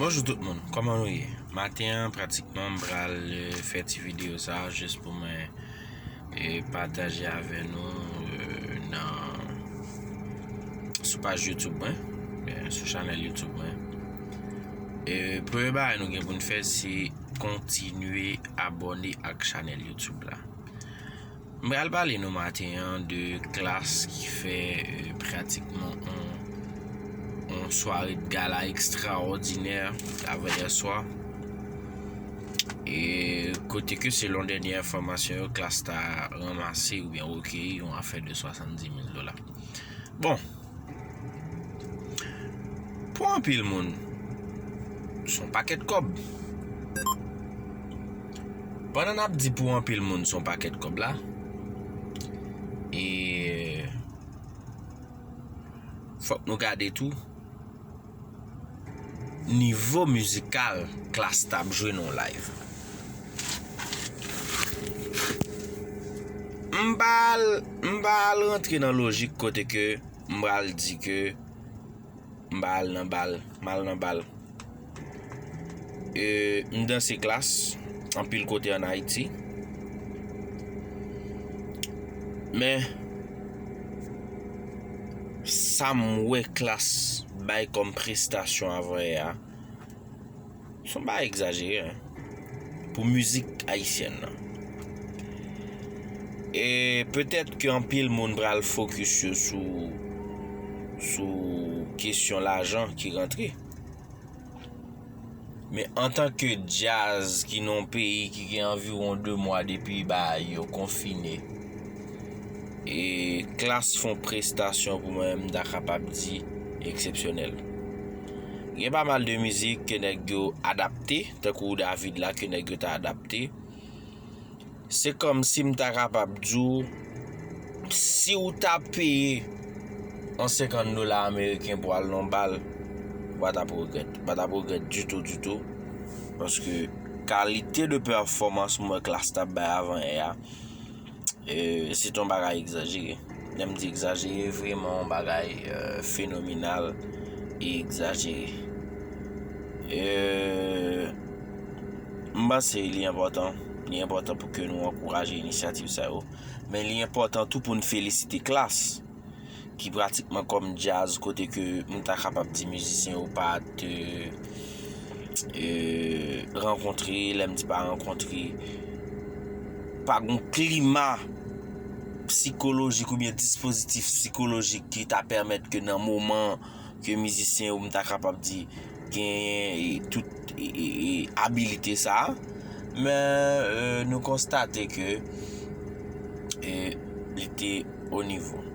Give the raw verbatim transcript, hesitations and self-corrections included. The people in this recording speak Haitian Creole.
Bonjou tout moun, kòman nou ye? Maten an, pratikman, m pral, eh, fè ti videyo sa a jis pou mwen, eh, pataje avè nou, eh, nan, sou paj YouTube mwen, eh, sou chanèl YouTube mwen. Eh, premye bagay nou gen pou n fè, se kontinye abòne ak chanèl YouTube la. M pral pale nou maten an de Klass ki fè, eh, pratikman on, on sware de gala ekstraòdinè avanyè swa. E kote ke selon dènye enfòmasyon yo, Klass ta ranmase oubyen rekeyi yon afè de swasanndis mil dola. Bon, pou anpil moun, se yon pakèt kòb. Pandan n ap di pou anpil moun se yon pakèt kòb la, e fòk nou gade tou nivo mizikal Klass t ap jwe nan live. M pa al, m pa al rantre nan lojik kote ke m pral di ke m pa al nan bal, m al nan bal. E, m danse Klass anpil kote ann Ayiti. Men, sa m wè Klass bay kòm prestasyon avanyè a, se yon bagay egzajere, en, pou mizik ayisyèn nan. E petèt ke anpil moun pral fokis yo sou, sou kesyon lajan ki rantre. Men antanke djaz ki nan yon peyi ki gen anviwon de mwa depi bagay yo konfine, e Klass fè yon prestasyon pou mwen, m ta kapab di eksepsyonèl. Gen pa mal de mizik ke nèg yo adapte, tankou David la ke nèg yo ta adapte. Se kòmsi m ta kapab di w, si w ta peye yon senkant dola ameriken pou al nan bal, ou pa t ap regrèt. Ou pa t ap regrèt ditou, ditou. Paske kalite de pèfòmans m wè Klass t ap bay avanyè a, e, se t yon bagay egzajere. Lè m di egzajere, vrèman yon bagay, e, fenomenal e egzajere. E, m panse li enpòtan. Li enpòtan pou ke nou ankouraje inisyativ sa yo. Men li enpòtan tou pou n felisite Klass, ki pratikman kòm djaz, kote ke m ta kapab di mizisyen yo pa t, e, rankontre, lè m di pa rankontre, pa gon klima sikolojik oubyen dispozitif sikolojik ki ta pèmèt ke nan moman ke mizisyen yo, m ta kapab di, genyen, e, tout, e, e, e, abilite sa a. Men, e, nou konstate ke, e, li te o nivo.